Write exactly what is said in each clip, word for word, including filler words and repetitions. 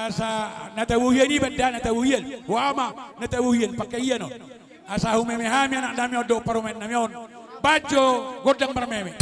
Asa na tabo hian i banda, na tabo hian. Boha ma na tabo hian, pangke hian on. Asa humeme hami anaknami on dohot parumaennami on. Banjo gondang marmeme.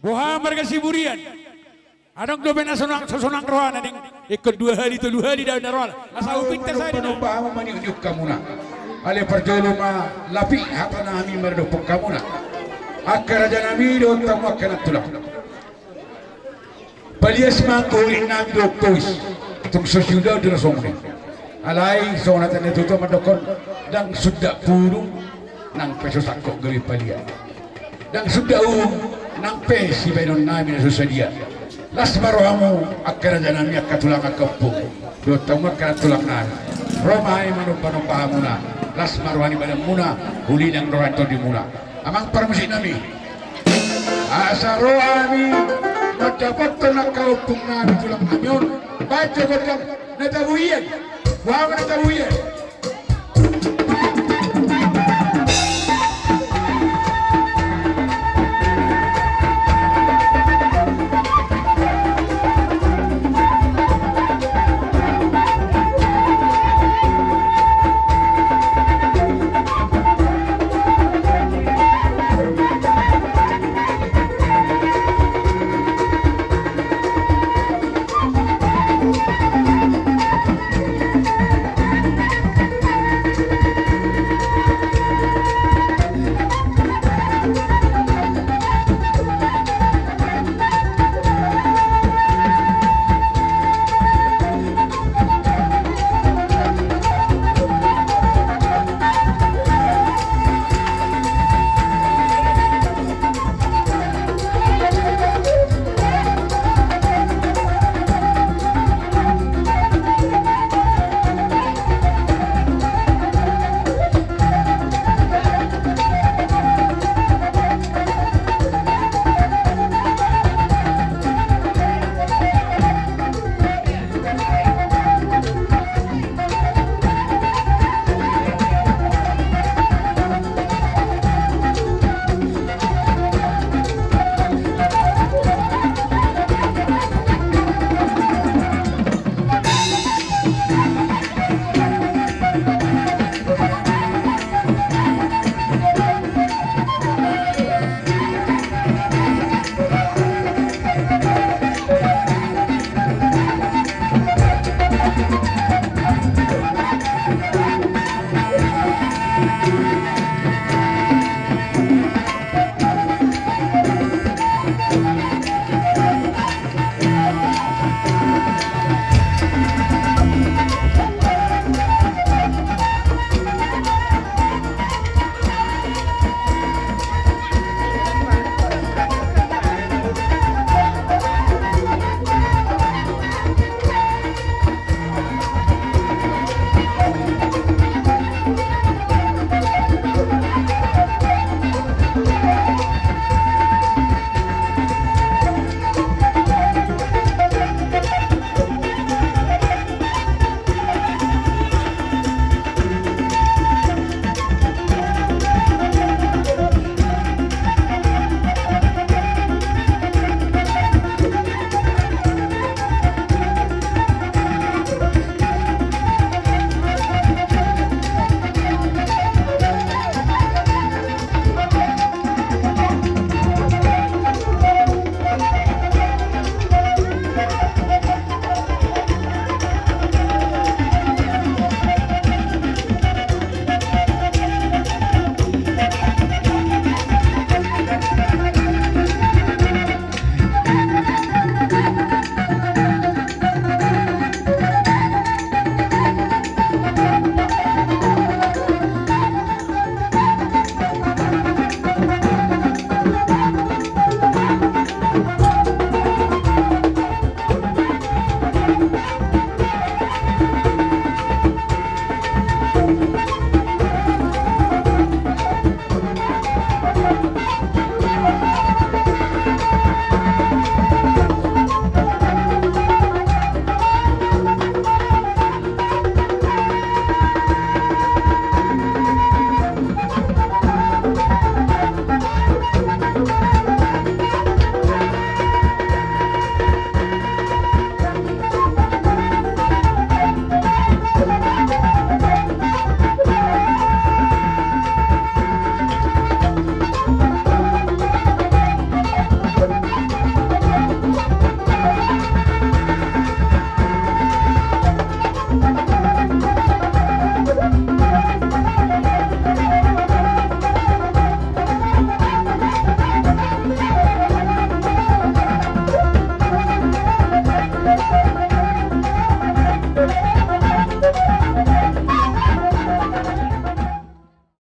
Boha marga Siburian? Adong dope na sonang, so sonang rohana ding. Ingkon dua hali, tolu hali da na rohana. Asa hupinta sadia. Panomba hamu maniukniuk hamuna. Alai parjolo ma lapik hata nami maradophon hamuna. Angka rajanami dohot hamu angka nantulang. Palias ma angka hurinami dohot togis. Tung so siulaon do na songon i. Alai songon hata ni natuatua mandokhon, ndang sundat pudung nang pe so sangkot gabe palian. Ndang sundat uhum nang pe sibahenonnami na so sadia. Las ma rohamu angka raja nami, angka tulang, angka ompung. Dohot hamu angka tulang nami, ro ma hami manomba-nomba hamuna. Las ma roha ni badanmuna, ulinang do roha ni tondimuna. Amang parmusik nami, asa ro hami mandapothon angka ompung nami, tulang nami on, baen jo gondang na tabo hian. Boha ma na tabo hian?